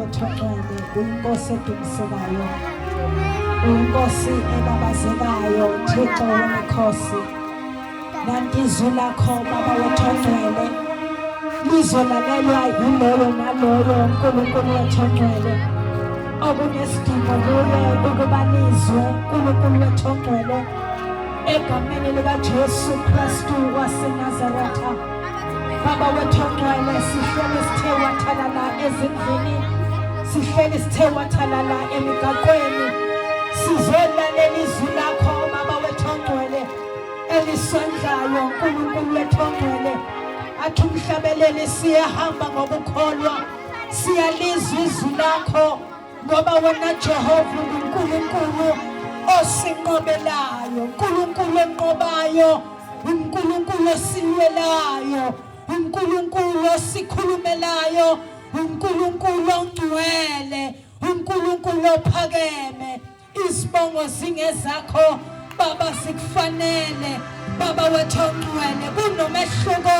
wethu ongcwele, uyiNkosi edumisekayo, uyiNkosi ebabazekayo, Thixo wemikhosi. Nanti izwi lakho Baba wethu ongcwele lizolalelwa yiloyo naloyo Nkulunkulu wethu ongcwele okunesidingo kuye ukuba lizwe Nkulunkulu wethu ongcwele egameni likaJesu Kristu waseNazaretha. Baba wethu ongcwele, sihleli sithe wathalala ezindlini, sihleli sithe wathalala emigaqweni, sizolalela izwi lakho Baba wethu ongcwele elisondlayo Nkulunkulu wethu ongcwele. Athi umhlabeleli, siyahamba ngokukholwa, siyalizwa izwi lakho ngoba wena Jehova unguNkulunkulu osinqobelayo, uNkulunkulu onqobayo, uNkulunkulu osilwelayo, uNkulunkulu osikhulumelayo, uNkulunkulu ongcwele, uNkulunkulu ophakeme. Izibongo zingezakho Baba, zikufanele Baba wethu ongcwele. Kunomehluko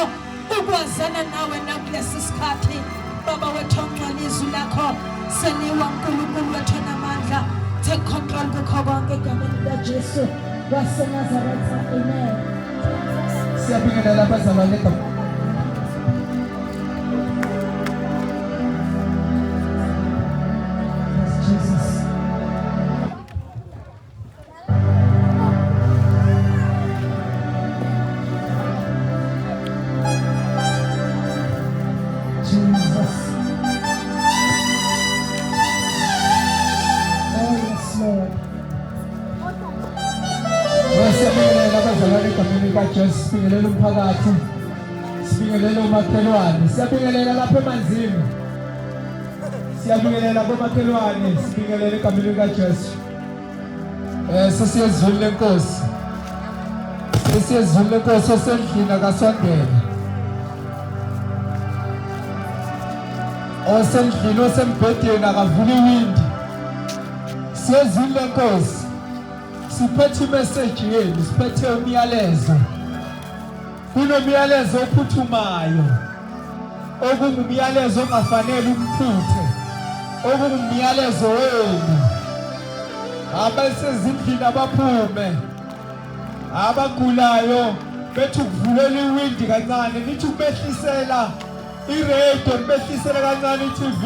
ukwazana nawe nakulesi sikhathi Baba wethu ongcwele. Izwi lakho seliwa, Nkulunkulu wethu onamandla, take control kukho konke egameni likaJesu waseNazaretha, amen. Siyabingelela abazalwane. Yes, Jesus. Jesus. Oh, yes, Lord. Siyabingelela abazalwane egameni likaJesu, sibingelela umphakathi, sibingelela umakhelwane, siyabingelela lapha emanzini, siyabingelela bomakhelwane, sibingelela egameni likaJesu. Sesiyezwini lenkosi, sesiyezwini lenkosi, osendlini akasondele, osendlini, osembhedeni akavule iwindi. Siyezwini lenkosi, siphethe imeseji yenu, siphethe umyalezo. Kunomyalezo ophuthumayo, okungumyalezo ongafanele umphuthe, okungumyalezo wenu. Abasezindlini abaphume, abagulayo bethi ukuvulela iwindi kancane, nithi ukubehlisela iradio, nibehlisele kancane i-TV,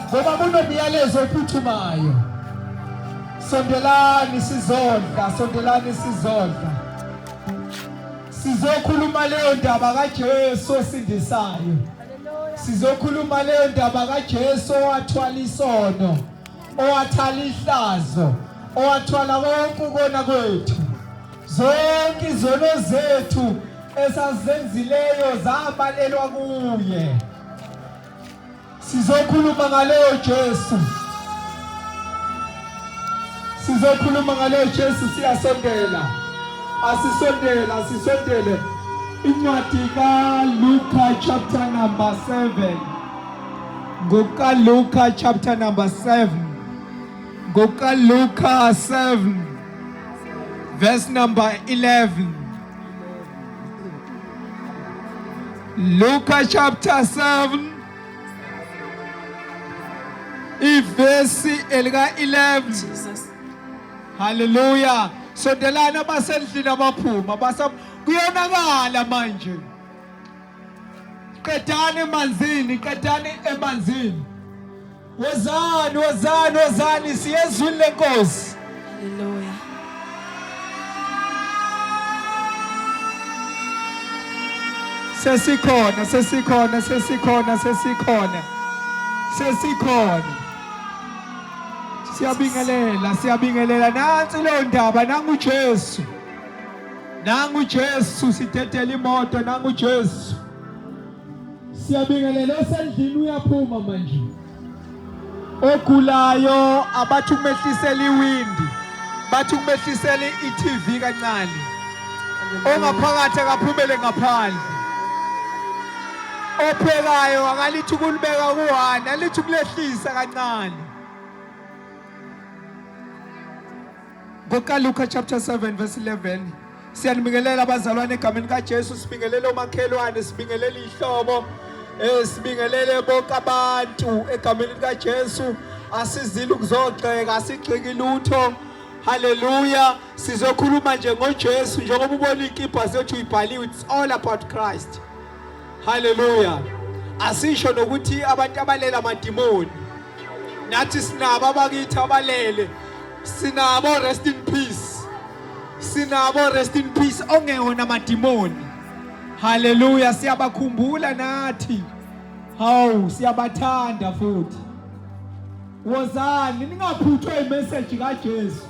ngoba kunomyalezo ophuthumayo. Sondelani sizodla, sondelani sizodla. Sizokhuluma leyo ndaba kaJesu osindisayo. Sizokhuluma leyo ndaba kaJesu owathwala isono, owathala ihlazo, owathwala konke ukona kwethu. Zonke izono zethu esazenzileyo zabalelwa kuye. Sizokhuluma ngaleyo Jesu. Sizokhuluma ngaleyo Jesu, siyasondela. Asisondela, asisondele. Incwadi kaLuka chapter number 7. NgokaLuka chapter number 7. NgokaLuka 7 verse number 11. Luka chapter 7 ivesi elika 11. Haleluya. Sondelana abasendlini abaphuma basa, kuyonakala manje. Qedani emanzini, qedani emanzini. Wozani, wozani, wozani, siyezwini lenkosi. Hallelujah. Sesikhona, sesikhona, sesikhona, sesikhona. Sesikhona. Siyabingelela, siyabingelela. Nansi leyo ndaba, nangu Jesu. Nangu Jesu, sidedela imoto, nangu Jesu. Siyabingelela, osendlini uyaphuma manje. Ogulayo abathi ukumehlisela iwindi, bathi ukumehlisela i-TV kancane. Ongaphakathi akaphumele ngaphandle. Ophekayo akalithi ukulibeka ku-one, alithi ukulehlisa kancane. NgokaLuka chapter 7 verse 11. Siyanibingelela abazalwane egameni kaJesu, sibingelele omakhelwane, sibingelele ihlobo. Sibingelele bonke abantu egameni likaJesu. Asizile ukuzogxeka, asigxeki lutho. Hallelujah. Sizokhuluma nje ngoJesu njengoba ubona inkipha zethu ibhaliwe, it's all about Christ. Hallelujah. Asisho nokuthi abantu abalela amadimoni. Nathi sinabo abakithi abalele. Sinabo rest in peace. Sinabo rest in peace ongewona amadimoni. Hallelujah, siyabakhumbula nathi. Hawu, siyabathanda futhi. Wozani ningaphuthwa imessage kaJesu.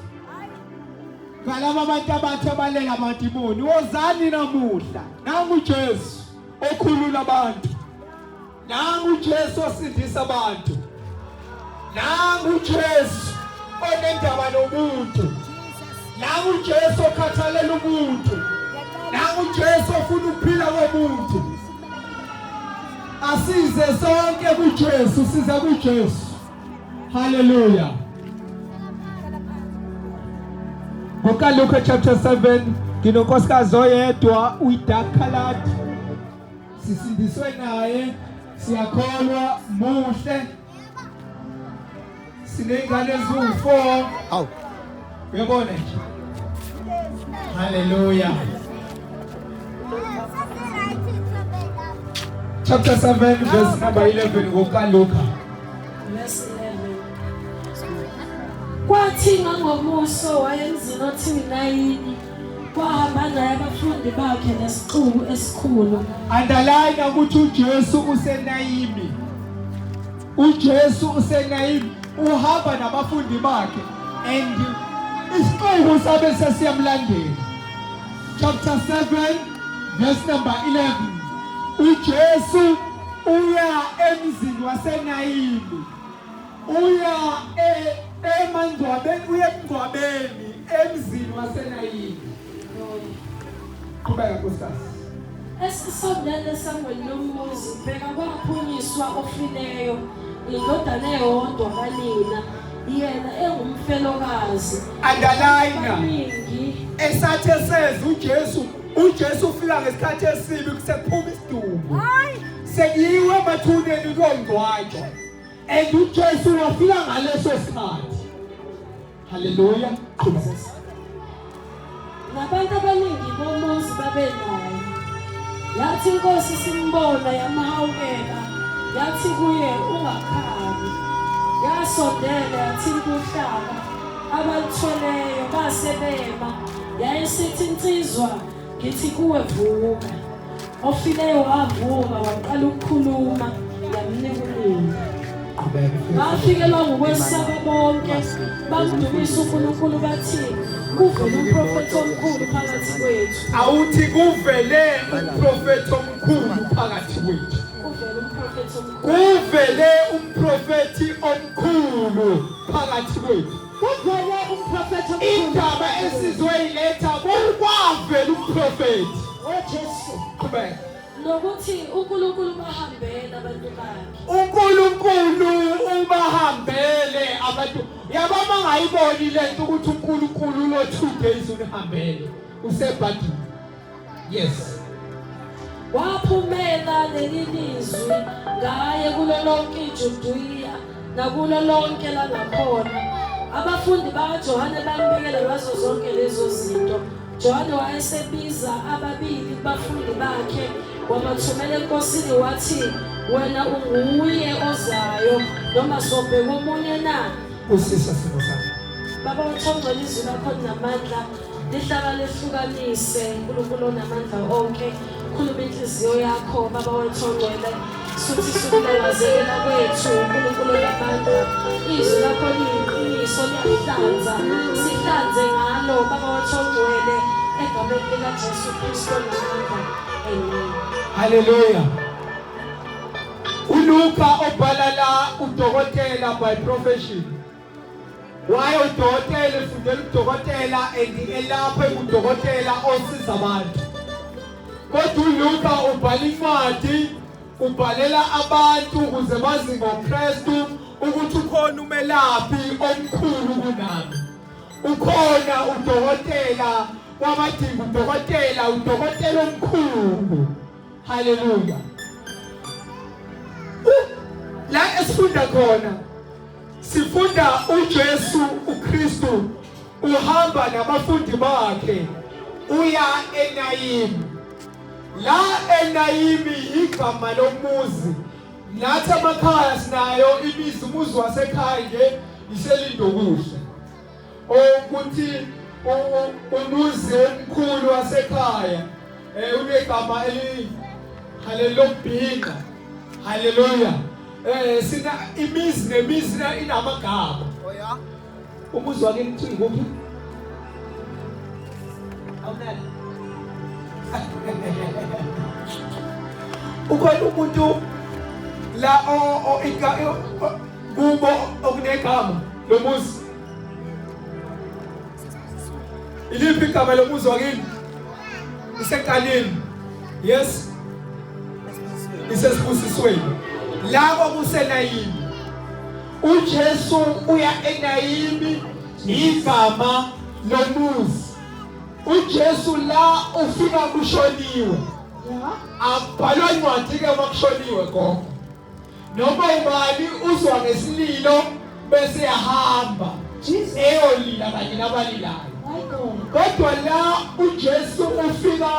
Ngalaba abantu abathi abalela amadimoni, wozani namuhla. Nangu Jesu okhulula abantu. Nangu uJesu osindisa abantu. Nangu uJesu onendaba nomuntu. Nangu uJesu okhathalela umuntu. Nangu uJesu ofuna ukuphila komuntu. Asize sonke kuJesu, siza kuJesu. Hallelujah. NgokaLuka chapter 7 nginonkosikazi oyedwa uyi-dark colored sisindiswe naye siyakholwa muhle siney'ngane eziwu-four Hawu. uyabona nje haleluya chapter 7 verse number 11 ngokaluka Verse 11. Kwathi ngangomuso wayemzini othiwa iNayini, kwahamba naye abafundi bakhe nesixuku esikhulu. Underline ukuthi uJesu useNayimi. UJesu useNayimi uhamba nabafundi bakhe and isixuku sabe sesiyamlandela. Chapter 7 verse number 11. UJesu uya emzini waseNayimi. Uya e, emangcwabeni, uya emngcwabeni emzini waseNayini. Qhubeka nkosikazi. Esisondele esangweni lomuzi, bheka kwaphunyiswa ofileyo, indodana eyodwa kanina, yena engumfelokazi. Underline. Abaningi Esathe seza uJesu, uJesu ufika ngesikhathi esibi kusekuphuma isidumbu. Sekuyiwe emathuneni kuyongcwatshwa. And uJesu wafika ngaleso sikhathi. Haleluya. Qhubeka. Nabantu abaningi bomuzi babenaye. Yathi inkosi simbona yamhawukela, yathi kuye ungakhali. Yasondela yathinta uhlaka abaluthweleyo base bema. Yayisithi insizwa Ngithi kuwe vuka. Ofileyo wavuka waqala ukukhuluma yamnika unina. Bafikelwa ngukwesaba bonke bamdumisa uNkulunkulu bathi kuvele umprofethi omkhulu phakathi kwethu. Awuthi kuvele umprofethi omkhulu phakathi kwethu. Kuvele umprofethi omkhulu. Kuvele umprofethi omkhulu phakathi kwethu. Kuvele umprofethi omkhulu. Indaba esizoyiletha kukwavela umprofethi. Oh Jesu. Qhubeka. Nokuthi uNkulunkulu ubahambele abantu bakhe. uNkulunkulu ubahambele abantu. Yabo mangayiboni lento ukuthi uNkulunkulu lo 2 days unihambele. Usebhadini. Yes. Waphumela leli lizwi ngaye kulo lonke iJudiya nakulo lonke langakhona. Abafundi bakaJohane bambikela ngazo zonke lezo zinto. Johane wayesebiza ababili kubafundi bakhe wabathumela enkosini wathi, wena unguye ozayo noma sobheka omunye na? Usisa simo sakho. Baba uthongcela izwi lakho linamandla lihlala lehlukanise uNkulunkulu onamandla onke khuluma inhliziyo yakho baba wethu ongcwele suthi sukulangazelela kwethu uNkulunkulu onamandla izwi lakho liyiqiniso liyahlanza sihlanze ngalo baba wethu ongcwele egameni likaJesu Kristu onamandla amen. Hallelujah. ULuka obhala la udokotela by profession. Waye udokotela efundela udokotela and elapha engudokotela osiza abantu. Kodwa uLuka ubhala incwadi ubhalela abantu ukuze bazi ngoKristu ukuthi ukhona umelaphi omkhulu kunami. Ukhona udokotela kwabadinga udokotela, udokotela omkhulu. Haleluya. La esifunda khona sifunda uJesu uKristu uhamba nabafundi bakhe uya eNayimi. La eNayimi igama lomuzi. Nathi amakhaya sinayo imizi, umuzi wasekhaya nje iselindokuhle. Okuthi umuzi omkhulu wasekhaya unegama eli haleluya haleluya sina imizi nemizi inamagama. Oh yeah. Umuzi wakini kuthiwa kuphi? Awunani? Ukhona umuntu la o kubo okunegama lomuzi? Iliphi igama lomuzi wakini? Isekalini. Yes. Isesibusisweni. La kwakuseNayimi. uJesu uya eNayimi, igama lomuzi. uJesu la ufika kushoniwe. Akubhalwa incwadi ke makushoniwe gogo. Noma ubani uzwa ngesililo bese yahamba eyolila kanye nabalilayo. Kodwa la uJesu ufika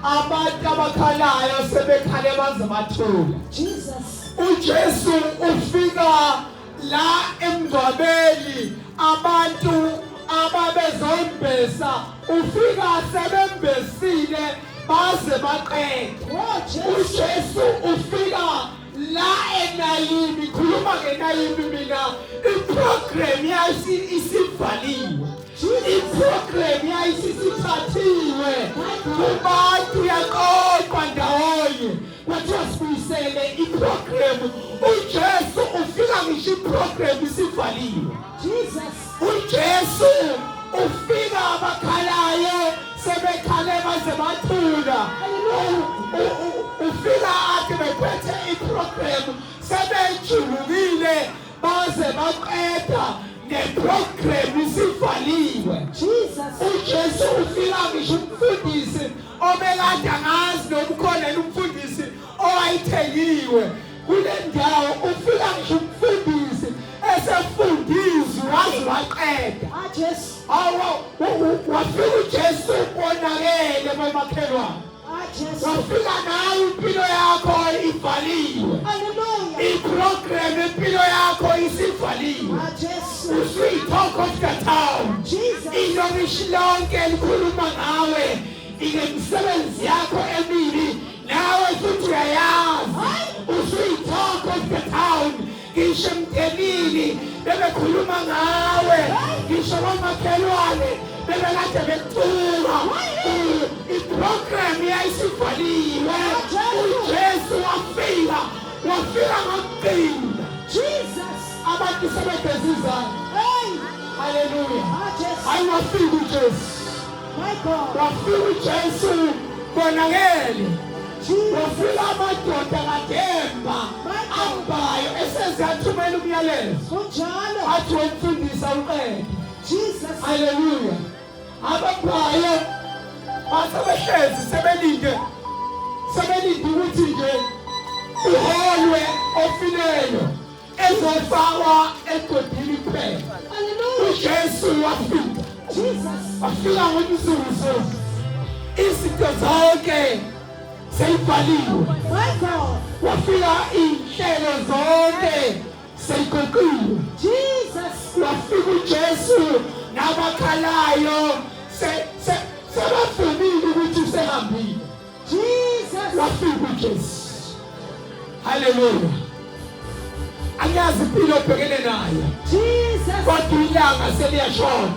abantu abakhalayo sebekhale baze bathula. Jesus. uJesu ufika la emngcwabeni abantu ababezombesa ufika sebembesile baze baqede. Oh Jesu. uJesu ufika la eNayimi, khuluma ngeNayimi mina, iprogram yayisi isivaliwe. Iprogram yayisisithathiwe kubantu yaqoqwa ndawonye kwathiwa sibuyisele iprogram. uJesu ufika ngisho iprogram isivaliwe. Jesus. uJesu ufika abakhalayo sebekhale baze bathula. Ufika akhe bephethe iprogram sebejulukile baze baqeda neprogram isivaliwe. Jesus. uJesu ufika ngisho umfundisi obekade angazi noma ukhona yini umfundisi owayithengiwe kule ndawo, ufika ngisho umfundisi esefundizwe waze waqeda. Ah Jesu. Awu, wafika uJesu konakele bomakhelwane. Ah Jesu. Wafika nawe impilo yakho ivaliwe. Hallelujah. Iprogram impilo yakho isivaliwe. Ah Jesu. Usuyi-talk of the town. Jesus. Ilokishi lonke likhuluma ngawe ingemisebenzi yakho emibi, nawe futhi uyayazi. Usuyi-talk of the town ngisho emndenini bebekhuluma ngawe, ngisho komakhelwane bebekade bekutuka. Iprogram yayisivaliwe. uJesu wafika, wafika ngokuqina. Jesus. Abantu sebegeza izandla. Hey. Haleluya. Ah Jesu. Hayi, wafika uJesu. My God. Wafika uJesu konakele. Jesus. Wafika amadoda kademba ambayo eseziyathumela umyalezo. Kunjalo. Athi womfundisa uqede. Jesus. Haleluya. Abambayo basebehlezi sebelinde sebelinde ukuthi nje uholwe ofileyo ezofakwa egodini kuphela. Hallelujah. uJesu wafika. Jesus. Wafika ngomzuzu izinto zonke seyibhaliwe. My God. Wafika iy'nhlelo zonke seyigoqiwe. Jesus. Wafika uJesu nabakhalayo sebavumile ukuthi usehambile. Jesus. Wafika uJesu. Haleluya. Angiyazi impilo obhekene nayo, Jesus. kodwa ilanga seliyashona.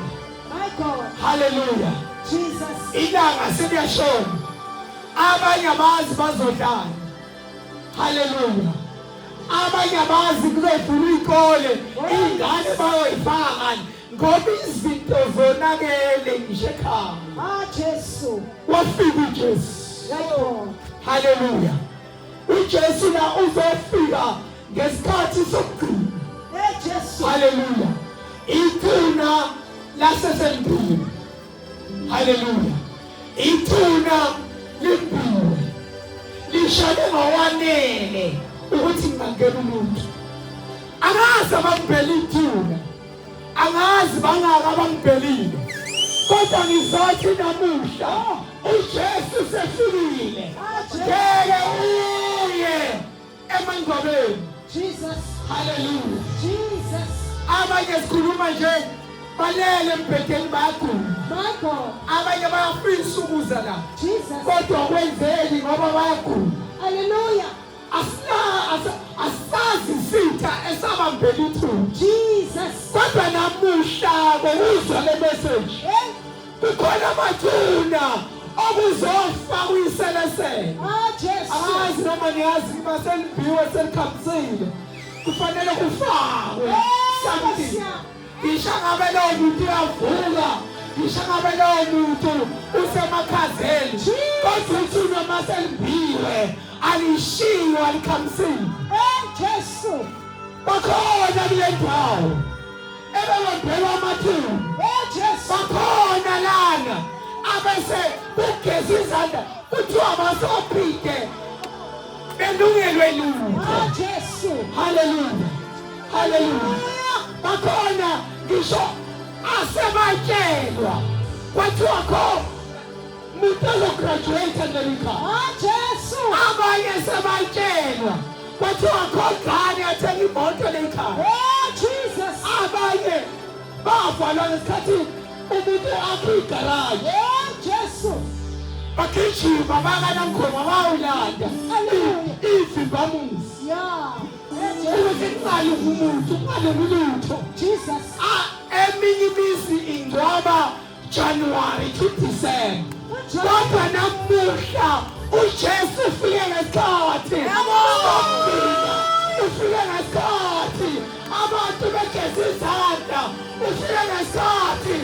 My God. Haleluya. Jesus. Ilanga seliyashona, abanye abazi bazodlala. Haleluya. Abanye abazi kuzovula iy'kole, iy'ngane bayoyifaka ngani ngoba izinto zonakele ngisho ekhaya. Ah Jesu. Wafika uJesu. My God. Haleluya. uJesu la uzofika ngesikhathi sokugcina. Hey Jesu. Haleluya. Ithuna lasesembiwe. Haleluya. Ithuna limbiwe lishone ngokwanele ukuthi kungangena umuntu. Angazi abangibhela ithuna, angazi bangaka abangibhelile, kodwa ngizothi namuhla uJesu sefikile. Ngeke uye emangcwabeni. Jesus. Haleluya. Jesus. Abanye sikhuluma nje balele embhedeni bayagula. My God. Abanye bayafisa ukuza la. Jesus. Kodwa kwenzeki ngoba bayagula. Hallelujah. Asina asazi isitha esabambela ithuna. Jesus. Kodwa namuhla ngokuzwa le message Hey. kukhona amathuna okuzofakwa iselesele. Ah, Jesu. Angazi noma niyazi uma selimbiwe selikhamisile kufanele kufakwe something. Ngisho ngabe lowo muntu uyavuka, ngisho ngabe lowo muntu usemakhazeni, kodwa uthuna uma selimbiwe alishiwe alikhamisile. Hey, Jesu. Bakhona kule ndawo ebebambelwa amathuna. Hey, Jesu. Bakhona lana abese kugeza izandla kuthiwa basophinde belungelwe lutho. Ah, Jesu. Haleluya, haleluya. Bakhona ngisho asebatshelwa kwathiwa kho muntu ozograduate nelikhaya. Ah, Jesu. Abanye sebatshelwa kwathiwa kho ngane athenga imoto lekhaya. Oh, Jesus. Abanye bavalwa ngesikhathi umuntu akhe igaraji. Oh, Jesu. Bagijima bakanamkhoma bawulanda Hallelujah. ivimbamuzi Yeah. Hey, Jesu. ukuthi kungalungi umuntu kungalungi lutho. Jesus. Eminye imizi ingcwaba January to December, kodwa namuhla uJesu ufike ngesikhathi sokugcina, ufike ngesikhathi abantu begeza izandla, ufike ngesikhathi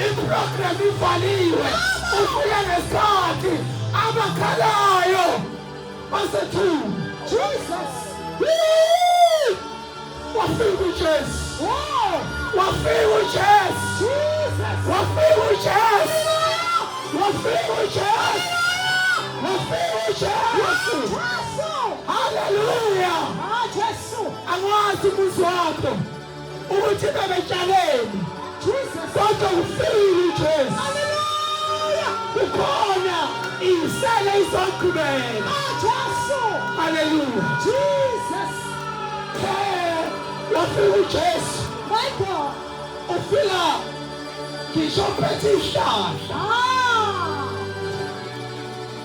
iprogram ivaliwe, ufike ngesikhathi abakhalayo basethuna. Jesus. Woo! Wafika uJesu. Oh, Wafika uJesu. Jesus. Wafika uJesu. Wafika uJesu. Wafika uJesu. Jesu. Haleluya. Ah, Jesu. Angazi umuzi wakho ukuthi bebetshaleni, Jesus. kodwa ufike uJesu. Hallelujah. Kukhona isele izogqibela. Ah, Jesu. Haleluya. Jesus. Wafika uJesu. My God. Ufika ngisho phethe isihlahla Ah.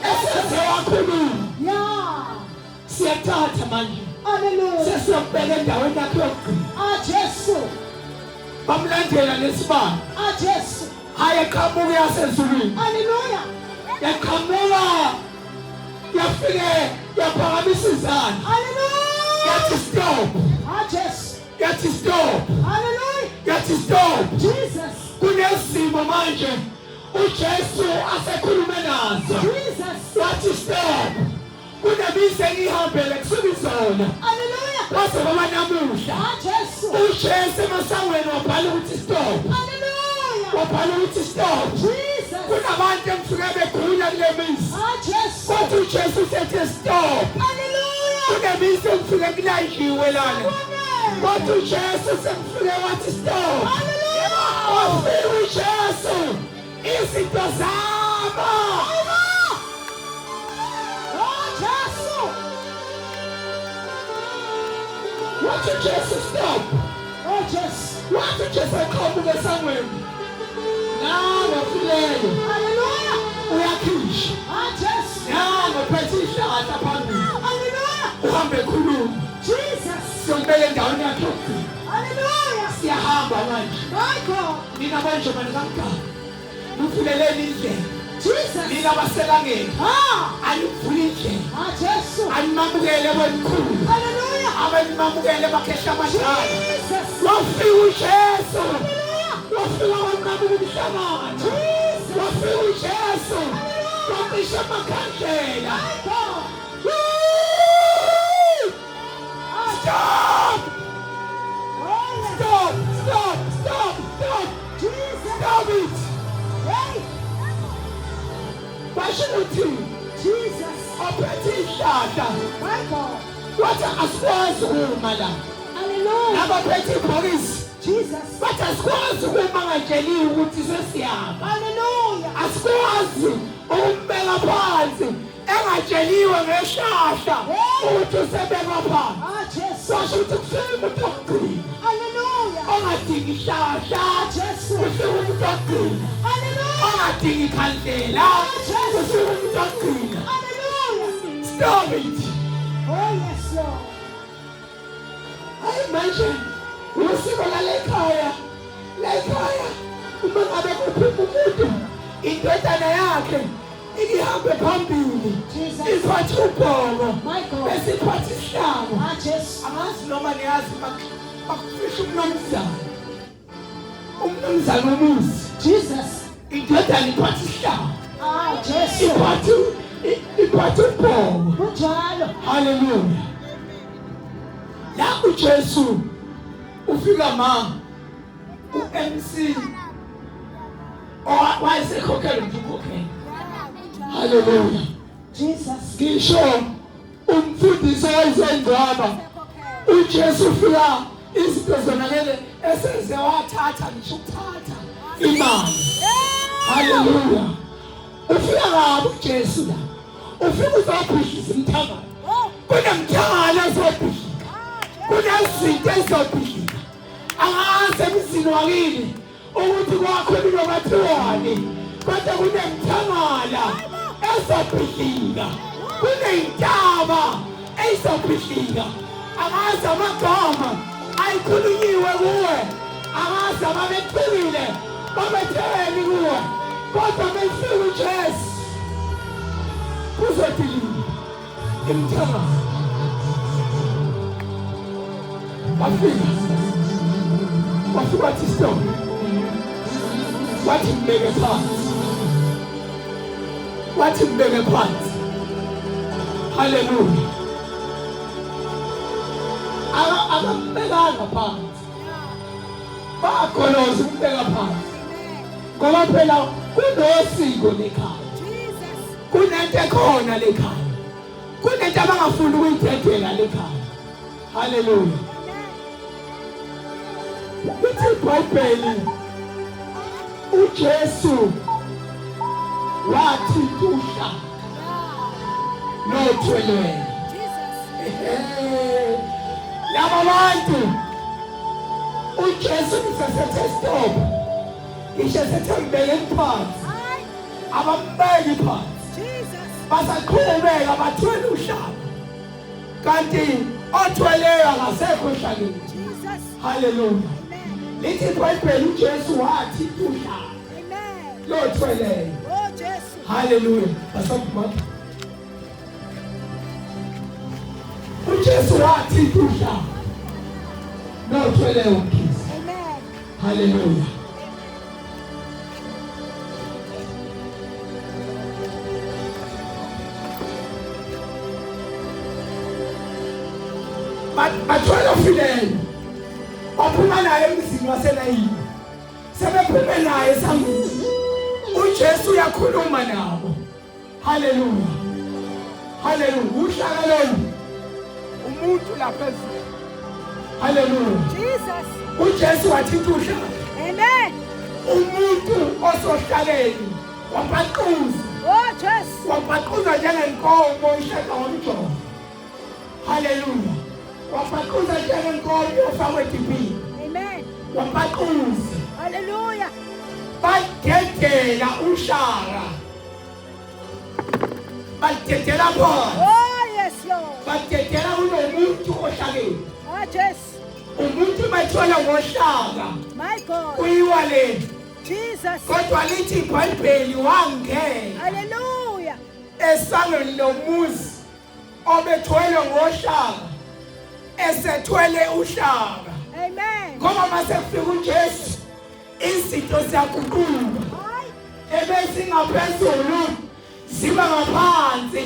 eseze wakhuluma. Yeah. Siyathatha manje Hallelujah. sesiyokubeka endaweni yakhe yokugcina. Ah, Jesu. Bamlandela nesibani. Ah, Jesu. Hayi eqhamuka yasezulwini. Hallelujah. Yaqhamuka yafike yaphakamisa izandla. Hallelujah. Yathi stop. Ah, Jesu. Yathi stop. Hallelujah. Yathi stop. Jesus. Kunezimo manje uJesu asekhulume nazo. Jesus. Wathi stop. Kunemizi engihambele kusuka izolo Hallelujah. kwaze kwaba namuhla. Ah, Jesu. uJesu emasangweni wabhala ukuthi stop. Hallelujah. Wabhala ukuthi stop. Jesus. Kunabantu engifike begula kule mizi, Ah, Jesu. kodwa uJesu usethe stop. Hallelujah. Kunemizi engifike kulayishiwe lana, Amen. kodwa uJesu sengifike wathi stop. Hallelujah. Wafika uJesu izinto zabo. Oh, Jesu. Wathi uJesu stop. Oh, Jesu. Wathi uJesu eqhamuka esangweni nawe ofileyo Hallelujah. uyakhisha. Ah, Jesu. Nango phethe isihlahla phambili Hallelujah. uhambe ekhuluma. Jesus. Siyombeka endaweni yakhe yokugcina. Hallelujah. Siyahamba manje. My God. Nina manje mani kamgaba muvuleleni indlela. Jesus. Nina baselangeni Ah. anivule indlela. Ah, Jesu. Animamukele benikhulu. Hallelujah. Abanimamukele bakhehla amadala. Jesus. Wafika uJesu. Hallelujah. Wafika wanqamuka umhlangano. Jesus. Wafika uJesu wacisha amakhandlela. My God. Woo! Stop! Oh, yes. Stop! Stop! Stop! Stop! Jesus. Stop it! Hey. Basho ukuthi Jesus. ophethe isihlahla My God. wathi asikwazi ukuma la. Hallelujah. Hallelujah. Abaphethe ibhokisi Jesus. bathi asikwazi ukuma ngatsheliwe ukuthi sesiyaba. Hallelujah. Asikwazi ukumbeka phansi engatsheliwe ngehlahla ukuthi usebekwa phansi. Ah, Jesu. Sasho ukuthi kufika umuntu wokugcina Hallelujah. ongadingi ihlahla. Jesu. Kufika umuntu wokugcina Hallelujah. ongadingi ikhandlela. Kufika umuntu wokugcina. Hallelujah. Stop it. Oh, yes, Lord. Hayi manje usiko lalekhaya lekhaya uma ngabe kuphuma umuntu indodana yakhe ihambe phambili Jesus. iphathe ubhongo My God. bese iphathe isihlangu. Ah, Jesu. Angazi noma niyazi bakufisha umnumzane umnumzane womuzi Jesus. indodana iphathe isihlangu Ah, Jesu. iphathe iphathe ubhongo. Kunjalo. Haleluya. La uJesu ufika ma uMC owayesekhokhela umuntu ukhokhela. Haleluya. Jesus. Ngisho umfundisi owayesengcwaba uJesu ufika izinto zonakele eseze wathatha ngisho ukuthatha imali. Haleluya. Ufika kabi uJesu la. Ufika uzobhidliza imithangala. Kunemithangala ezobhidlika. Kunezinto ezobhidlika. Angazi emzini wakini ukuthi kwakhulunywa kwathiwani kodwa kunemithangala ezobhidlika. Kuney'ntaba ezobhidlika. Angazi amagama ayikhulunyiwe kuwe. Angazi ababethukile babetheni kuwe. Kodwa befika uJesu kuzodilika imithangala. Wafika wafika wathi stop, wathi mbeke phansi, wathi mbeke phansi. Haleluya. Akambekanga phansi, bagoloza ukubeka phansi ngoba phela kunosiko lekhaya, kunento ekhona lekhaya, kunento abangafuni ukuyidedela lekhaya. Haleluya. Lithi iBhayibheli uJesu wathi uhlaka lothwelwe. Laba bantu uJesu usesethe stop, ngisho esethe mbeke phansi, abambeki phansi, basaqhubeka bathwele uhlaka, kanti othweleyo akasekho ohlakeni. Haleluya. Lithi iBhayibheli uJesu wathi uhlaka lothweleyo. Haleluya. Basakuma. uJesu wathi uhlaka lothweleyo umkhize. Haleluya. Bathwele ofileyo baphuma naye emzini waseNayini, sebephume naye esangweni. uJesu uyakhuluma nabo. Haleluya. Haleluya. Uhlaka lolu umuntu lapha ezweni. Haleluya. Jesus. uJesu wathinta uhlaka. Amen. Umuntu osohlaleni wapaquza. Oh, Jesu. Wapaquza njengenkomo ishaqwa ngomjovo. Haleluya. Wapaquza njengenkomo yofakwe edibhini. Amen. Wapaquza. Hallelujah. Badedela ushaka. Badedela phansi. Oh, yes, Lord. Badedela kunomuntu ohlakeni. Ah, Jesu. Umuntu bethola ngohlaka. My God. Kuyiwa le. Jesus. Kodwa lithi iBhayibheli wangena Hallelujah. esangweni lomuzi obethwele ngohlaka, esethwele uhlaka. Amen. Ngoba mase kufika uJesu izinto ziyaguquka. Ebesingaphezulu ziba ngaphansi,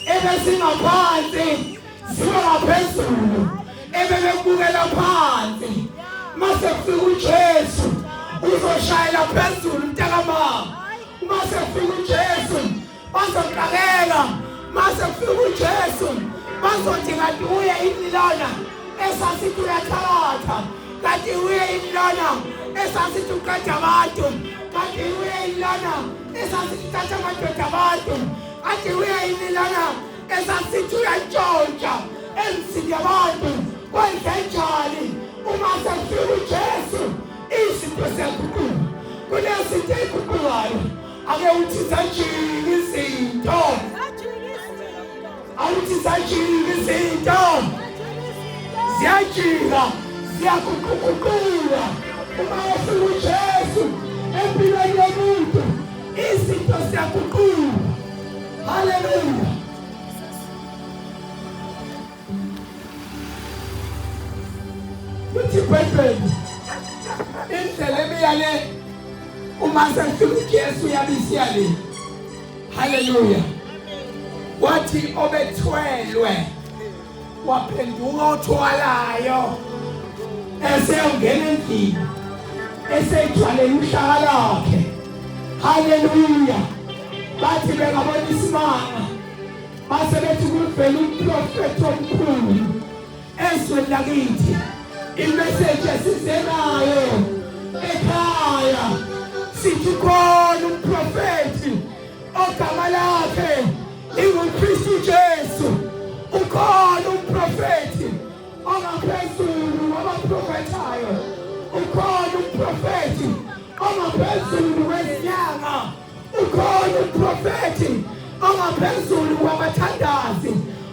ebesingaphansi ziba ngaphezulu, ebebekubukela phansi. Mase kufika uJesu uzoshayela phezulu mntakamama. Mase kufika uJesu bazoqakeka. Mase kufika uJesu bazothi kanti uye ini lona. Esasithi uyathakatha, kanti uye yini lona? Esasithi uqeda abantu, kanti uye yini lona? Esasithi uthatha amadoda abantu, kanti uye yini lona? Esasithi uyantshontsha emzini yabantu. Kwenzenjani uma sekufika uJesu? Izinto ziyaguquka. Kunezinto ey'guqukayo. Ake uthi zajika izinto, awuthi zajika izinto, ziyajika, ziyaguquguquka. Uma efika uJesu empilweni yomuntu, izinto ziyaguquka. Haleluya. Lithi iBhayibheli, indlela ebiya le uma sekufika uJesu yabisiya le. Haleluya. Wathi obethwelwe waphenduka othwalayo, eseyongena endlini eseyithwalela uhlaka lakhe. Haleluya. Bathi bengabona isimanga, base bethi kuvela umprofethi omkhulu ezweni lakithi. Imeseji esize nayo ekhaya, sithi khona umprofethi ogama lakhe inguKristu Jesu. Ukhona umprofethi ongaphezulu kwabaprofethayo, ukhona umprofethi ongaphezulu kwezinyanga, ukhona umprofethi ongaphezulu kwabathandazi,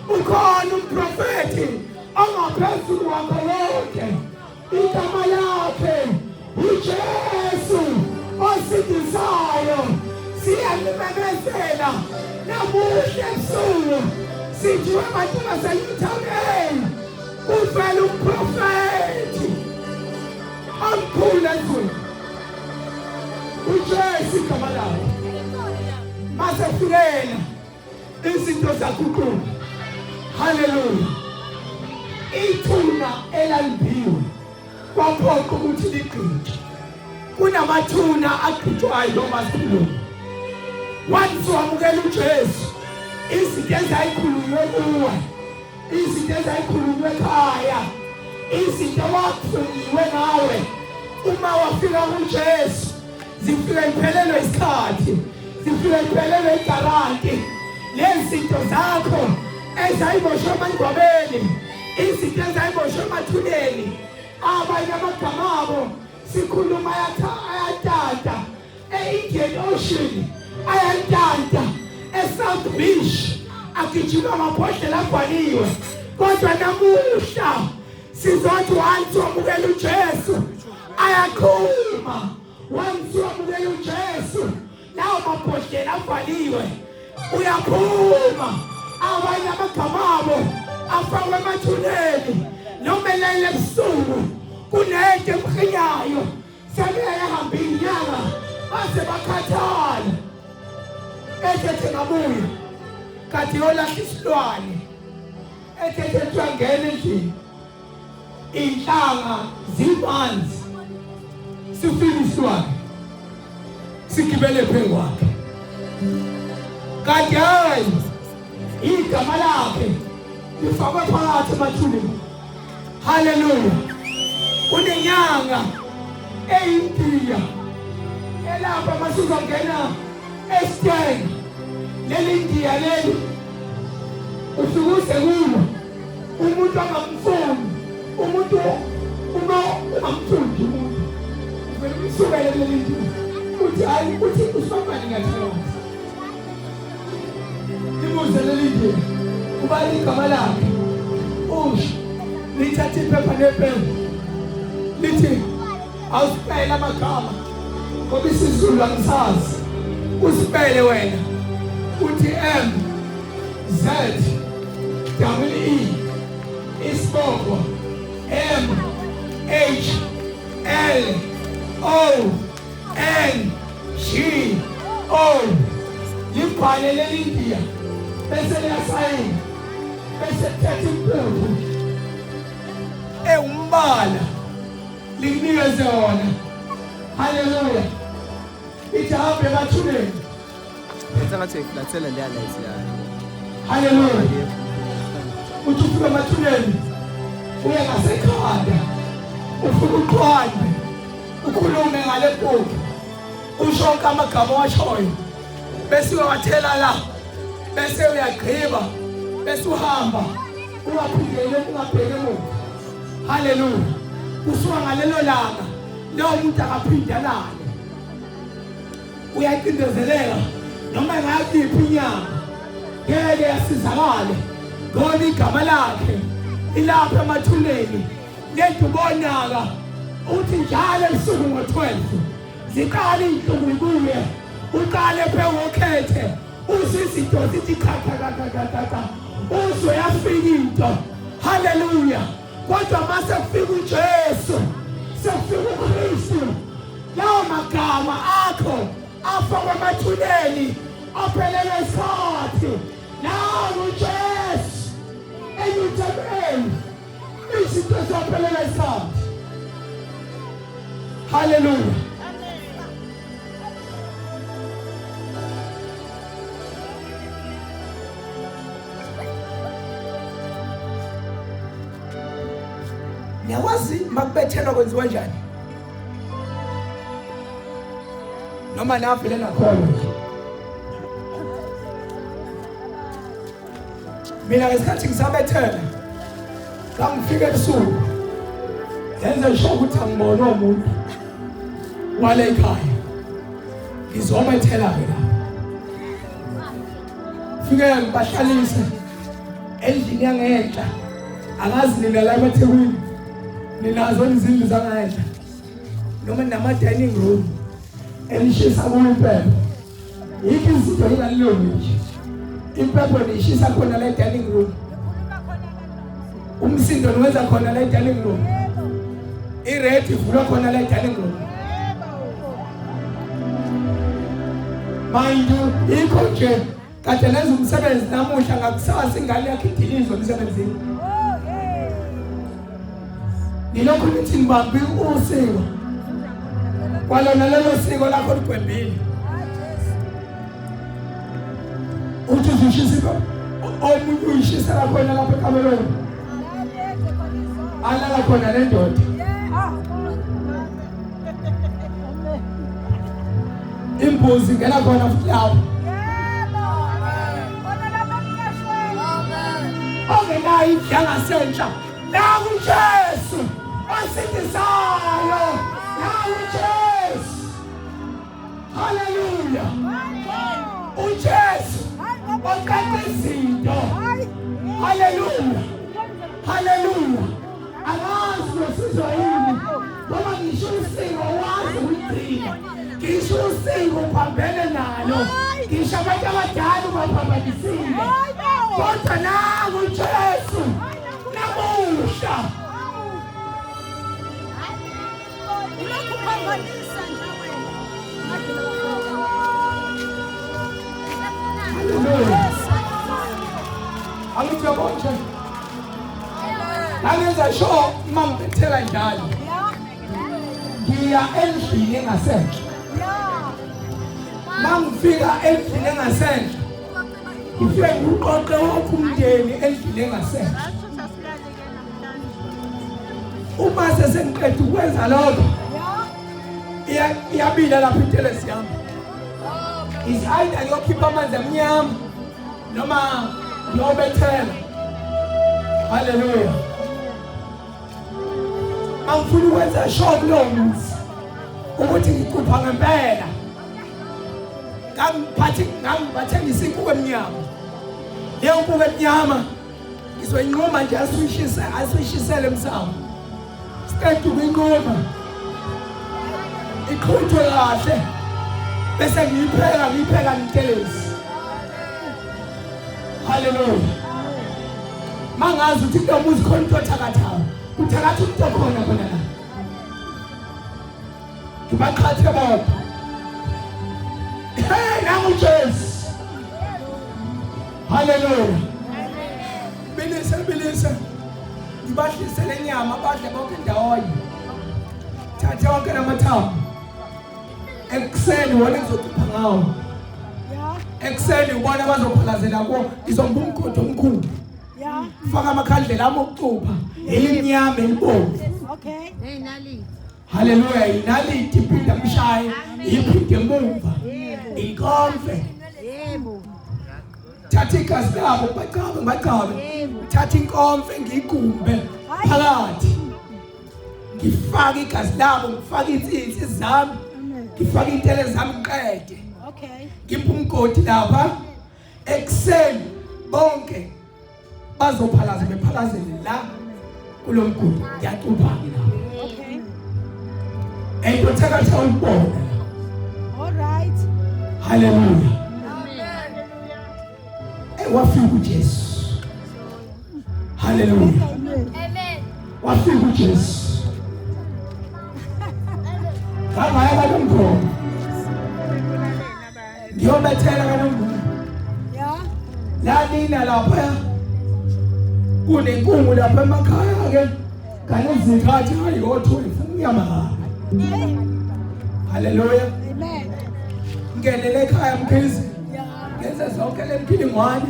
ukhona umprofethi ongaphezulu kwakho konke. Igama lakhe uJesu osindisayo. Siyalimemezela namuhla ebusuku, sithi abantu baseNewtown kuvela umprofethi omkhulu ezweni, uJesu igama lakhe. Masefikela izinto zaguquka. Haleluya. Ithuna elalimbiwe kwaphoqa ukuthi ligqitshwe. Kunamathuna agqitshwayo noma sikhuluma. Once wamukela uJesu, izinto ezayikhulunywe kuwe, izinto ezayikhulunywe ekhaya, izinto wakufungiwe ngawe, uma wafika kuJesu zifike iphelelwe isikhathi, zifike iphelelwe igaranti. Lezi zinto zakho ezayiboshwe emangcwabeni, izinto ezayiboshwe emathuneni, abanye amagama abo sikhuluma ayatata e-Indian Ocean, ayantanta e-South Beach, agijima amabhodlela agwaliwe. Kodwa namuhla sizothi once wamukela uJesu ayaqhuma. Once wamukela uJesu, lawo mabhodlela avaliwe, uyaphuma. Abanye amagama abo afakwe emathuneni, noma elele ebusuku kunento emkhinyayo, sebeyahamba inyanga baze bakhathala, ethethe ngabuya kanti yolahla isilwane, ethethe kuyangena endlini, inhlanga zimanzi, sifika isilwane sigibele phezu kwakhe, kanti hayi, igama lakhe lifakwe phakathi emathuneni. Haleluya. Kunenyanga eyindiya elapha masuzongena esiteng. Leli ndiya leli ufike uze kulo, umuntu angamfuni umuntu, uma ungamfundi umuntu uvele umsukele kuleli ndiya, uthi hayi, uthi usibambani, ngiyathakaza. Libuze leli ndiya ubani igama lakhe, usho. Lithatha iphepha nepeni, lithi awusipele amagama ngoba isiZulu angisazi, usipele wena. Uthi M Z W E, isibongo M H L O N G O. Libhale leli ndiya, bese liyasayina, bese kuthatha impuphu ewumbala likunikeze wona. Haleluya. Ithi hambe emathuneni. Yenza ngathi uyiflathela leya light yayo. Haleluya. Uthi ufika emathuneni. Uye ngasekhanda ufike uqwande ukhulume ngale nkukhu usho onke amagama owashoyo bese uyawathela la bese uyagqiba bese uhamba ungaphindele ungabheki emuva. Haleluya. Kusuka ngalelo langa lowo muntu akaphinde alale, uyacindezeleka noma engakiphi inyama ngeke yasizakale ngoba igama lakhe ilapha emathuneni. Lento ubonaka uthi njalo ebusuku ngo-12 ziqala iy'nhlungu ibuye uqale phewokhethe uzwe izinto zithi qha qha qha qha qha qha, uzwe yafika into. Haleluya. Kodwa mase kufika uJesu, sekufika uKristu, lawo magama akho afakwe emathuneni aphelele isikhathi. Nawu uJesu enyuthemeni izinto zaphelela isikhathi. Haleluya. Niyakwazi makubethelwa kwenziwa njani? Noma navele nakhona nje. Mina ngesikhathi ngisabethela ngangifika ebusuku ngenze sure ukuthi angiboni umuntu wale ekhaya, ngizobethela-ke lapho. Fike ngibahlalise endlini yangenhla. Angazi nina la emaThekwini ninazo izindlu zangenhla noma nama-dining room enishisa kuyo impepho. Yikho izinto ingalilungi nje, impepho niyishisa khona la e-dining room, umsindo niwenza khona la e-dining room, iredi ivulwa khona la e-dining room. Mind you, yikho nje kade nenza umsebenzi namuhla, ngakusasa ingane yakho idilizwe emsebenzini. Nilokhu nithi nibambe usiko kwalona lelo siko lakho ligwembile, uthi uzushisa omunye uyishisela khona lapha ekamelweni alala khona le ndoda. Imbuzi ingena khona futhi lapho ongenayo indlu yangasentsha. Naku uJesu osindisayo, naku uJesu. Haleluya. uJesu oqeda izinto. Haleluya, haleluya. Angazi nosizwa yini ngoba ngisho usiko wazi ukugcina, ngisho usiko uphambene nalo, ngisho abantu abadala ubaphambanisile, kodwa nangu uJesu namuhla. Ulokhu uphambanisa nje wena. Haleluya. Angithi uyabona nje, angenza sure uma ngibethela njalo ngiya endlini engasenhla. Mangifika endlini engasenhla ngifike ngiqoqe wonke umndeni endlini engasenhla. Uma sesengiqeda ukwenza lokho, iyabila lapho intelezi yami, is either ngiyokhipha amanzi amnyama noma ngiyobethela. Haleluya. Angifuni ukwenza sure kulowo muzi ukuthi ngicupha ngempela. Ngangiphathi ngangibathengisa inkukhu emnyama. Leyo nkukhu emnyama ngizoyinquma nje, asuyishise asuyishisele emsamo, siqeda ukuyinquma iqhuthwe kahle bese ngiyipheka ngiyipheka nitelezi. Haleluya. Mangazi ukuthi kulo muzi khona into othakathayo, uthakatha umuntu okhona khona la, ngibaqhathe bodwa. Hey, nangu Jesu. Haleluya. Bilise bilise ngibadlise le nyama, badle bonke ndawonye, thathe wonke namathambo. Ekuseni wona ngizocipha ngawo, ekuseni ubona bazophalazela kuwo. Ngizomba umgodi omkhulu, faka amakhandlela ami okucupha. Elimnyama elibomvu. Okay. Neyinaliti. Haleluya, inaliti iphinda mshaye, iphinde emumva. Inkomfe. Yebo. Thatha igazi labo bacabe bacabe. Thatha inkomfe ngigumbe phakathi. Ngifake igazi labo, ngifake insinsi zami. Ngifake intele zami ngiqede. Okay. Ngipha umgodi lapha ekuseni bonke bazophalaza bephalazele la kulomgodi ngiyacupha ke la. Okay. Into thakatha uyibona. All right. Haleluya. Wafika uJesu. Haleluya. Amen. Wafika uJesu. Ngangaya kaNongoma. Ngiyobethela kaNongoma. Yeah. Lalina lapha kunenkungu lapha emakhaya ke ngalezikhathi hayi ngo-12 umnyama kabi. Haleluya. Amen. Ngenele ekhaya mkhizi. Yeah. Ngenze zonke le mkhilingwane.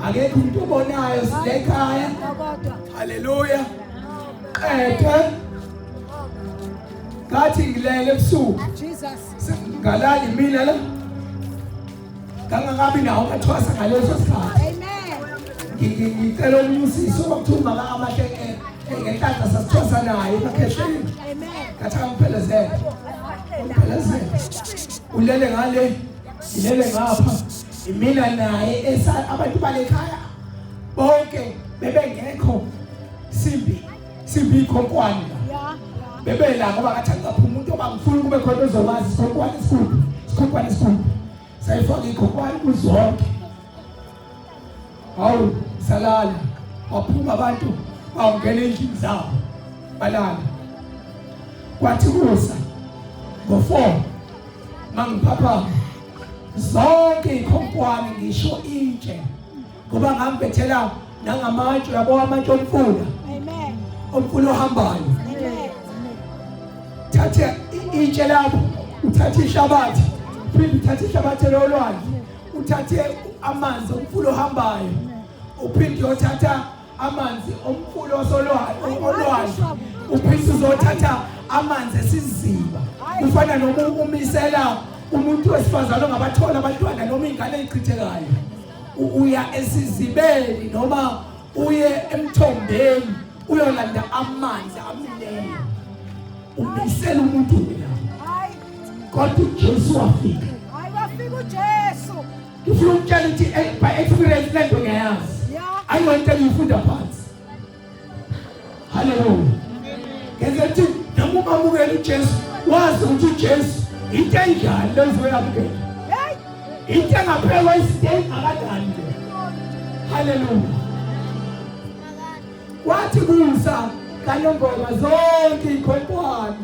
Akekho umuntu obonayo sile ekhaya. Kodwa. Haleluya. Qede. Ngathi ngilele ebusuku. Jesus. Ngalali mina la. Ngangakabi nawo amathwasa ngaleso sikhathi. Amen. Ngicela omunye usisi okwakuthiwa umaka amahle ngenhlanhla sasithwasa naye emakhehleni. Amen. Ngathi angiphelezele. Angiphelezele. Ulele ngale, ngilele ngapha. Imina naye esa abantu bale ekhaya bonke bebengekho simbi simbi ikhonkwane la. Yeah. Yeah. Bebela ngoba ngathi angaphuma umuntu obangifuna kube khona ozowazi isikhonkwane esikhulu. Isikhonkwane esikhulu. Sayifaka ikhonkwane kuzonke. Hawu salala. Waphuma abantu bawungena endlini zabo. Balala. Kwathi kusa ngo4 mangiphapha zonke ikhonkwane ngisho intshe ngoba ngambethela nangamatshe yabo amatshe omfula Amen. omfula ohambayo Amen. thathe itshe lapho uthathe ishabathi phinde uthathe ishabathi lolwandle uthathe amanzi omfula ohambayo uphinde uyothatha amanzi omfula osolwandle olwandle uphinde uzothatha amanzi esiziba kufana noma umisela umuntu wesifazane ongabathola abantwana noma ingane ezichithekayo uya esizibeni noma uye emthombeni uyolanda amanzi amileyo umisela umuntu la Hayi. kodwa uJesu wafika Hayi wafika uJesu. ngifuna ukutshela ukuthi by experience lento ngiyayazi Yeah. ayiyonto engiyifunda phansi haleluya ngenza ukuthi noma umamukela uJesu wazi ukuthi uJesu into enjani lezoyamukela Hey. into engaphekwa izinto engakanani le haleluya wathi kusa kaNongoma zonke ikhonkwane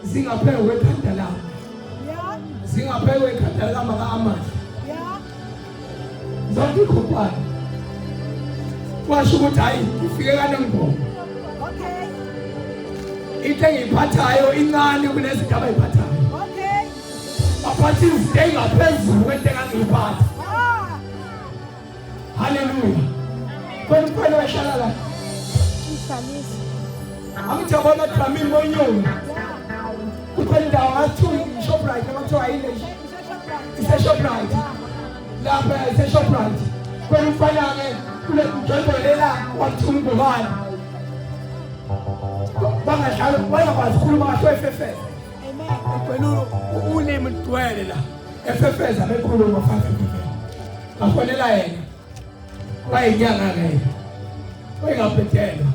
zingaphekwa ekhanda lami Yeah. zingaphekwa ekhanda likamaka amahle Yeah. zonke ikhonkwane kwasho ukuthi hayi ngifike kaNongoma Okay. into engiyiphathayo incane kunezinto abayiphathayo Okay. baphatha izinto engaphezulu kwento engangiyiphatha Ah. haleluya khona umfana wahlala la angithi yabona dlamini konyoni kukhona indawo ngathiwa i-shoprite noma kuthiwa yile ise-shoprite lapha ise-shoprite khona umfana-ke kule mjondolo kwakuthiwa umbukane bangadlali wayengakwazi ukukhuluma kahle wayefefeza Amen. ugcwele ulimi lugcwele la efefeza bekhuluma fafefefeza ngafonela yena wayinyanga-ke yena wayengabhedelwa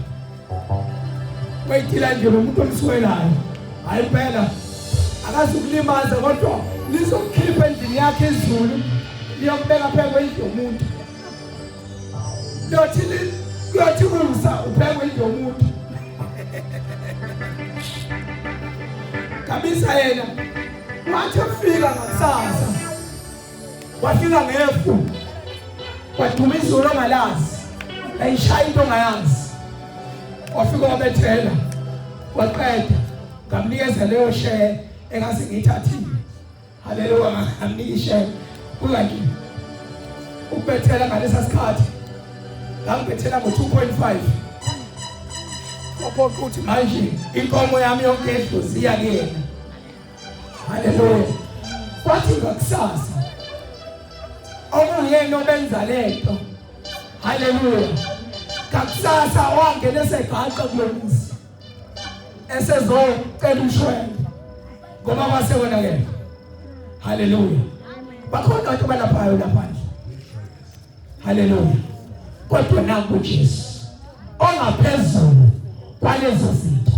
wayithila nje nomuntu omswelayo hayi impela akazukulimaza kodwa lizokukhipha endlini yakhe izulu liyokubeka phezu kwendlu yomuntu liyothi kuyothi kusa uphekwe indlu yomuntu kabisa yena wathi efika ngakusasa wafika ngefu waduma izulu ongalazi layishaya into ongayazi wafika wabethela waqeda ngamnikeza leyo share engase ngiyithathile haleluya ngamnika ishare kungaki ukubethela ngalesa sikhathi ngangibethela ngo-2.5 Kwaphoqa ukuthi manje inkomo yami yonke edlozi iya kuyena. Haleluya. Kwathi ngakusasa okuyena obenza lento. Haleluya. Ngakusasa wangena esegaqa kulo muzi. Esezocela umshwele. Ngoba kwase konakele. Haleluya. Bakhona abantu abalaphayo laphandle. Haleluya. Kodwa nangu Jesu ongaphezulu kwalezo zinto.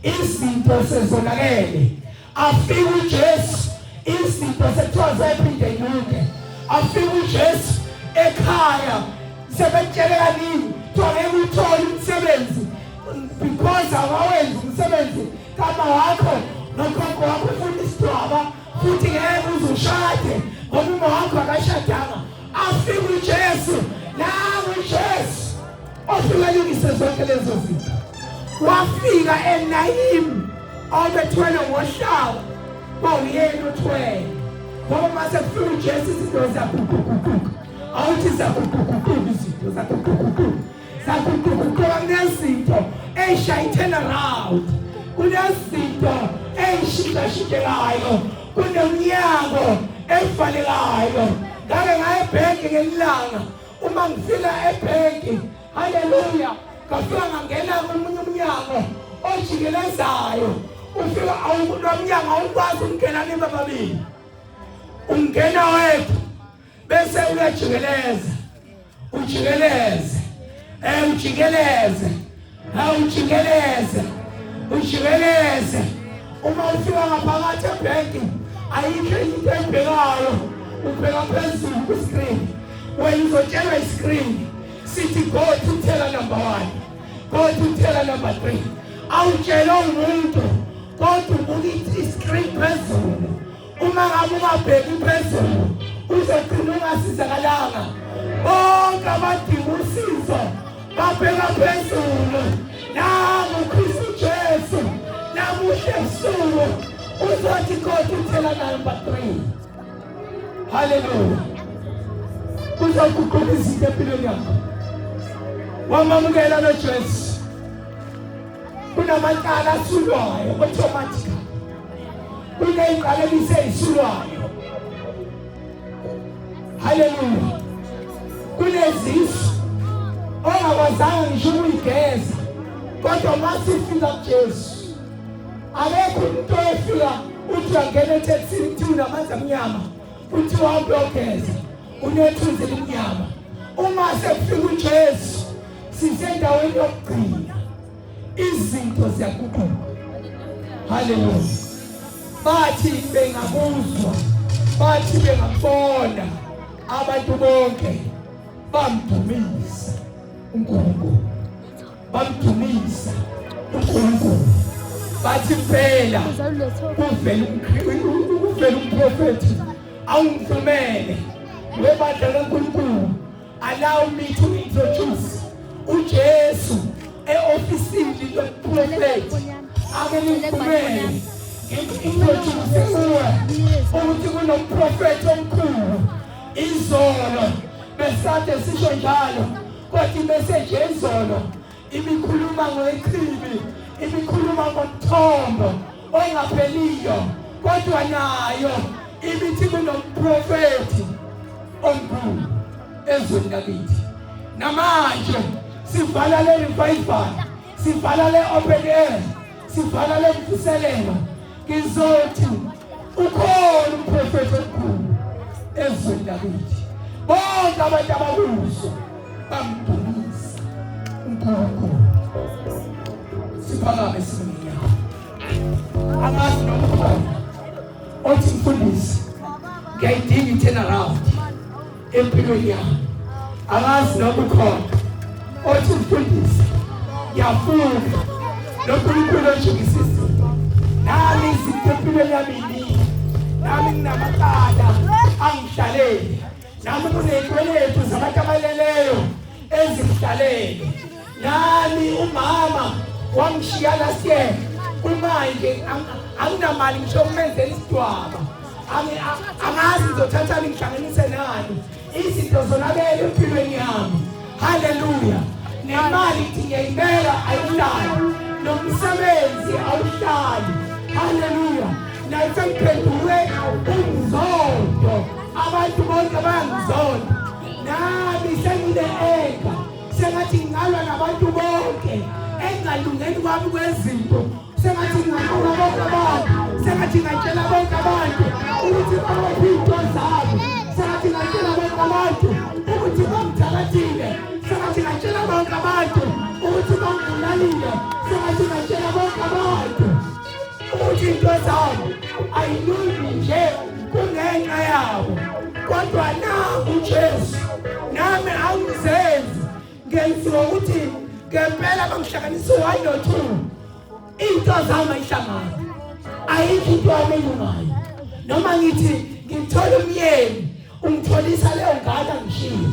Izinto sezonakele. Afika uJesu izinto sekuthiwa sephinde inyuke. Afika uJesu ekhaya sebetshele kaningi kuthiwa ngeke uthole umsebenzi because awawenzi umsebenzi kama wakho nokhokho wakho ufuna isidwaba futhi ngeke uze ushade ngoba uma wakho akashadanga. Afika uJesu, nangu uJesu ofika alungise zonke lezo zinto. Wafika eNayim obethwele ngohlaba, kwawuyena othwele. Ngoba mase kufika uJesu izinto ziyaguquguquka. Awuthi ziyaguquguquka izinto, ziyaguquguquka. Zaguquguquka kunezinto ey'shaya i-turn around. Kunezinto ey'shintshashintshekayo. Kunemnyango evalekayo. Ngake ngaya ebhenki ngelilanga. Uma ngifika ebhenki, haleluya, ngafika ngangena komunye umnyango ojikelezayo. Ufika lo mnyango awukwazi ukungena nibe babili. Ungena wedwa bese uyajikeleza. Ujikeleze. Ujikeleze. Ujikeleze. Ujikeleze. Uma ufika ngaphakathi ebhenki ayikho into ebhekayo. Ubheka phezulu ku-screen. Wena uzotshelwa i-screen sithi go to teller number 1. Go to teller number 3. Awutshelwa umuntu kodwa ubuka i-screen phezulu. Uma ngabe ungabheki phezulu uzogcina ungasizakalanga. Bonke abadinga usizo babheka phezulu. Nangu Kristu Jesu namuhla ebusuku uzothi go to teller number 3. Haleluya. Uzoguqula izinto empilweni yakho. Wamamukela lo Jesu. Kunamacala asulwayo automatically. Kuney'nqalekiso ey'sulwayo. Haleluya. Kunezisu ongakwazanga ngisho ukuyigeza, kodwa uma sifika kuJesu akekho umuntu oyefika uthi uyangena etekisini kuthiwa unamanzi amnyama, uthi uhambe uyogeza unethunzi elimnyama. Uma sekufika uJesu sisendaweni yokugcina, izinto ziyaguquka. Haleluya. Bathi bengakuzwa, bathi bengakubona, abantu bonke bamdumisa uNkulunkulu, bamdumisa uNkulunkulu. Bathi impela kuvela umprofethi, awungivumele webandla kaNkulunkulu, allow me to introduce uJesu e-ofisini lomprofethi. Ake ningivumele ngi-introduce kuwe ukuthi kunomprofethi omkhulu. Izolo besade sisho njalo, kodwa imeseji yezolo ibikhuluma ngechibi, ibikhuluma ngomthombo ongapheliyo, kodwa nayo ibithi kunomprofethi omkhulu ezweni lakithi. Namanje sivala le revival, sivala le open air, sivala le mvuselelo. Ngizothi ukhona umprofethi omkhulu ezweni lakithi. Bonke abantu abakuso bamdumisa uNkulunkulu. Siphakame simnyama. Angazi noma ukhona othi mfundisi ngiyayidinga i-turn around empilweni yami. Angazi noma ukhona othi mfundisi ngiyafuna noNkulunkulu ojikisa izinto. Nami izinto empilweni yami yiningi, nami nginamacala angihlaleli, nami kuney'kweletu zabantu abaleleyo ezingihlalele. Nami umama wangishiya last year, kumanje anginamali ngisho ukumenzela isidwaba. Angazi ngizothathani ngihlanganise nani. Izinto zonakele empilweni yami. Haleluya. Nemali ithi ngiyayibeka ayihlali, nomsebenzi awuhlali. Haleluya. Naye sengiphenduke umzondo, abantu bonke bayangizonda. Nami sengine-enga, sengathi ngingalwa nabantu bonke engalungeni kwami kwezinto, sengathi ngingabuka bonke abantu, sengathi ngingatshela bonke abantu ukuthi babophe iy'nto zabo, sengathi ngingatshela bonke abantu ukuthi bangithakathile, sengathi ngingatshela bonke abantu ukuthi bangibulalile, sengathi ngingatshela bonke abantu ukuthi into zabo ayilungi nje kungenxa yabo. Kodwa nangu uJesu, nami angizenzi, ngenziwa ukuthi ngempela bangihlanganisa u-1 no-2, into zami ayihlangani, ayikho into yami elungayo. Noma ngithi ngithola umyeni, ungitholisa leyo ngane angishiye.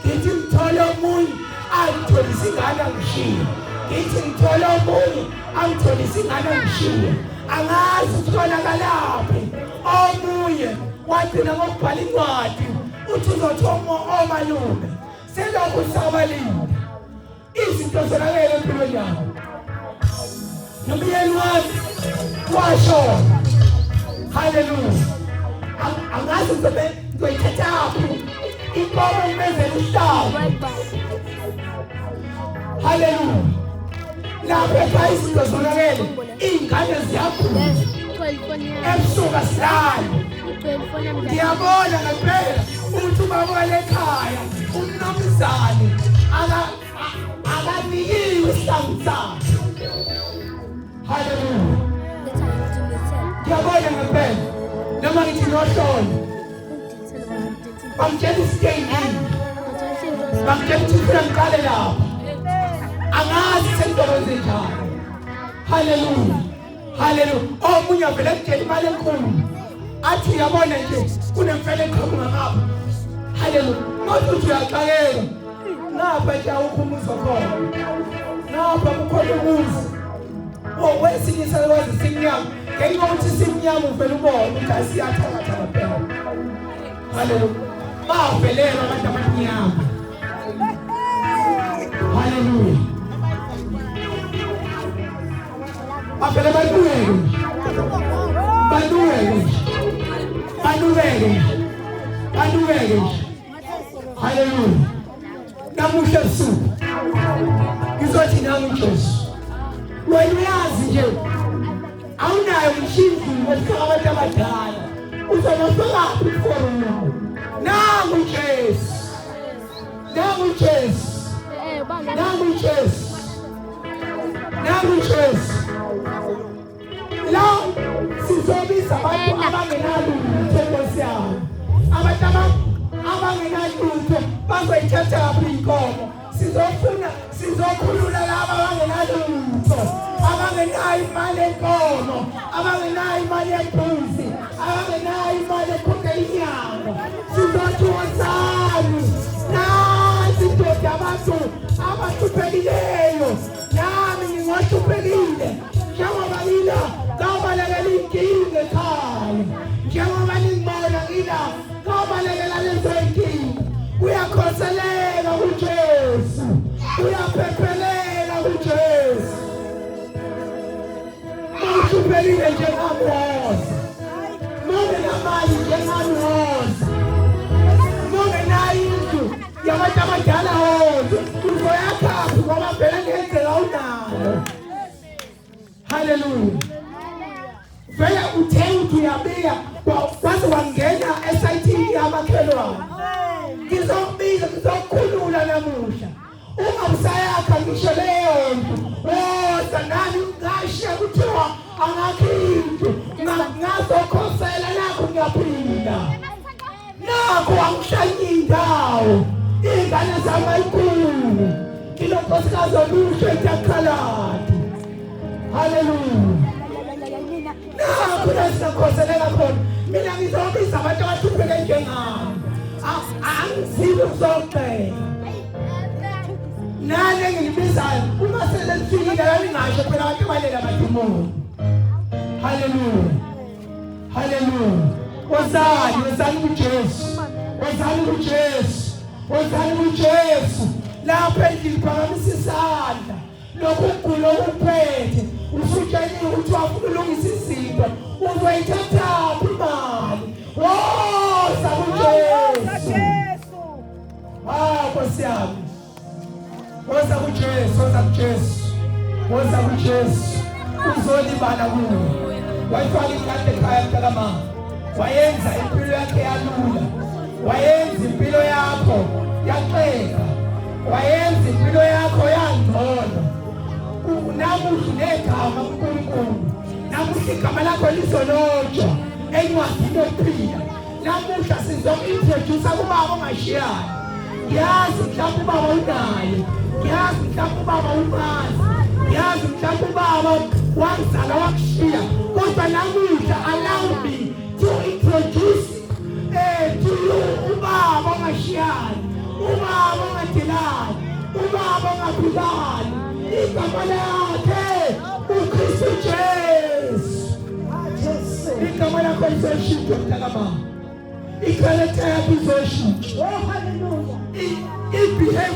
Ngithi ngithole omunye, angitholisa ingane angishiye. Ngithi ngithole omunye, angitholisa ingane angishiye. Angazi uthonakalaphi. Omunye wagcina ngokubhala incwadi, uthi uzothi omalume selokhu sabalinda izinto zonakele empilweni yabo. Nomyeni wami washona. Haleluya. Angazi ngizobe ngizoyithathaphi inkomo ngimenzele uhlaba. Haleluya. Lapho ekhaya izinto zonakele, iy'ngane ziyagula, ebusuku asilali. Ngiyabona ngempela ukuthi ubaba walekhaya umnumzane akanikiwe isihlangu sakhe. Haleluya. Ngiyabona ngempela noma ngithi nohlolo, bangitshela isiteyini, bangitshela ukuthi ufuna ngiqale lapha, angazi sengizokwenze njani. Haleluya, haleluya. Omunye avele akutshela imali enkulu, athi uyabona nje kunemfele eqhamuka ngapha. Haleluya. Kodwa uthi uyaxakeka ngapha nje awukho umuzi wakhona, ngapha kukhona umuzi wesinye isalukazi simnyama. Ngenxa yokuthi simnyama uvele ubone ukuthi asiyathakatha phela. Haleluya. Bavelelwa abantu abamnyama. Haleluya. Bavele balubeke, balubeke, balubeke, balubeke. Haleluya. Namuhla ebusuku ngizothi nami uJesu, wena uyazi nje awunayo ngisho indlu efika abantu abadala, uzobafakaphi kuforumu? Nangu uJesu, nangu uJesu, nangu uJesu, nangu uJesu. La sizobiza abantu abangenalutho, Nkosi yami, abantu abangenalutho bazoyithathaphi inkomo? Sizofuna, sizokhulula laba abangenalutho, abangenayo imali enkomo, abangenayo imali yembuzi, abangenayo imali ekhokha inyanga. Sizothi wozani, nansi indoda abantu abahluphekileyo. Nami ngingohluphekile, njengoba ngila kabalekela inkinga ekhaya, njengoba ningibona ngila kabalekela lezo inkinga. Uyakhoseleka kuJesu, uyaphepheleka kuJesu. Mawuhluphekile njengami woza, mawungenamali njengami woza, mawungenayo indlu yabantu abadala woza. Uzoyakhaphi ngoba phela ngenzeka unayo? Haleluya. Vele uthe uthi uyabiya waze wangena esayithini yamakhelwane. Ngizokubiza, ngizokukhulula namuhla. Ungabusayakha ngisho leyo ndlu. Woza nami ngashiya kuthiwa angakho indlu, ngazokhosela nakho ngiyaphila, nakho angishayi indawo, iy'ngane zami ayikhulu, ngilonkosikazi omusha etakhaladi. Haleluya. Nakho la singakhoselela khona. Mina ngizobiza abantu abahlupheke njengami, angizibi ukuzogxeka nani engilibizayo. Uma sele lifikile la ningasho phela abantu balela amadimoni. Haleluya, haleluya. Wozani, wozani kuJesu, wozani kuJesu, wozani kuJesu. Lapha endlini phakamisa isandla. Lokhu ukugula okuphethe usutsheliwe ukuthi wafuna ulungisa izinto uzoyithathaphi imali. Woza kuJesu. Jesu. Ah, Nkosi yami. Woza kuJesu, woza kuJesu. Woza kuJesu. Uzolibala kuwe. Wayifaka ikati ekhaya mntakamama. Wayenza impilo yakhe yalula. Wayenza impilo yakho yaxeka. Wayenza impilo yakho yangcono. Namuhla unegama kuNkulunkulu. Namuhla igama lakho lizolotshwa encwadini yokuphila. Namuhla sizoku-introduce kubaba ongashiyayo. Ngiyazi mhlawumbe ubaba unaye. Ngiyazi mhlawumbe ubaba umazi. Ngiyazi mhlawumbe ubaba wangizala wakushiya. Kodwa namuhla allow me to introduce to you ubaba ongashiyayo. Ubaba ongadelani. Ubaba ongaphikani. Igama lakhe uKristu Jesu. Jesu. Igama lakho lizoshintshwa mntakamama. Ikharekta yakho izoshintshwa. Oh, hallelujah. I-behavior